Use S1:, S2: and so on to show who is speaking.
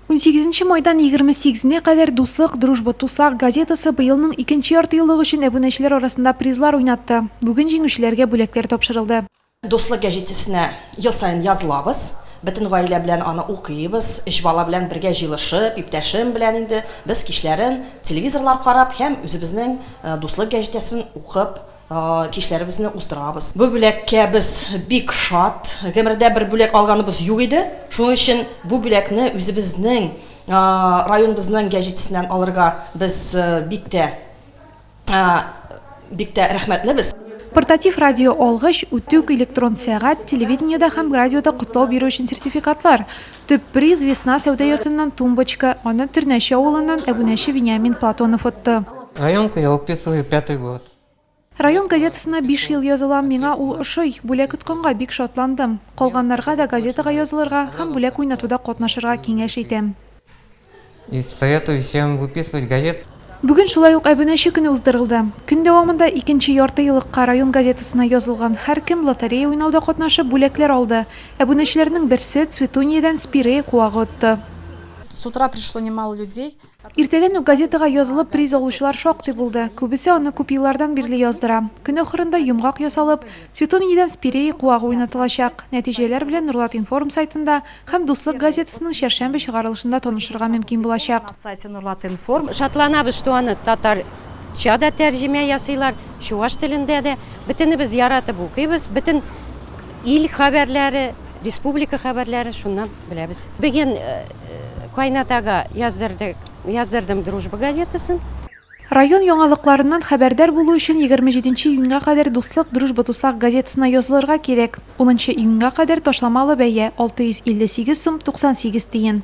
S1: Унсигезенче майдан 28-нә кадәр Дуслык, Дружба, Тусак, газетасы быелның икенче яртыеллыгы өчен әбүнәчеләр арасында призлар уйнатты. Бүген җиңүчеләргә бүләкләр тапшырылды.
S2: Дуслык гәҗитесенә ел саен язылабыз. Бөтен гаилә белән аны укыйбыз. Өч бала белән бергә җыелышып, иптәшем белән инде без кичләрен телевизорлар карап һәм үзебезнең Дуслык гәҗитәсен укып Кичләребезне уздырабыз. Бу бүләккә без бик шат. Гомердә бер бүләк алганыбыз юк иде. Шуның өчен бу бүләкне үзебезнең районыбызның гәҗитесеннән алырга без бик тә бик тә рәхмәтлебез.
S1: Портатив радио алгыч, үтүк, электрон сәгать, телевидениедә һәм радиода котлау бирү өчен сертификатлар. Төп приз, Весна сәүдә йортыннан тумбочка, аны Төрнәче авылыннан әбүнәче Вениамин Платонов отты.
S3: Районку я выписываю пятый год.
S1: Район газетасына биш ел язылам, миңа ул ошый, бүләк отканга бик шатландым. Калганнарга да газетага язылырга һәм бүләк уйнатуда катнашырга киңәш итәм.
S3: И советую всем выписывать газет.
S1: Бүген шулай ук Әбүнәче көне уздырылды. Көн дәвамында икенче яртыеллыкка район газетасына язылган һәркем лотерея уйнауда катнашып бүләкләр алды. Әбүнәчеләрнең берсе Цветуниядән спирея куагы отты.
S4: С утра пришло немало людей.
S1: Иртәдән үк газетага язылып приз алучылар шактый булды. Күбесе аны күп еллардан бирле яздыра. Көн ахырында йомгак ясалып, Цветониядән спирея куагы уйнатылачак. Нәтиҗәләр белән Нурлат-информ сайтында һәм Дуслык газетасының чәршәмбе чыгарылышында танышырга мөмкин булачак.
S5: Шатланабыз, что аны татарча да тәрҗемә ясыйлар, чуваш телендә дә. Бөтенебез яратып укыйбыз, бөтен ил хәбәрләре, республика хәбәрләрен шуннан беләбез. Бүген Кайнатага яздырдык, яздырдым Дружба газетасын.
S1: Район яңалыкларыннан хәбәрдар булу өчен 27 нче июньгә кадәр Дуслык, Дружба Тусак газетасына язылырга кирәк. Унынчы июньгә кадәр ташламалы бәя, 658 сум 98 тиен.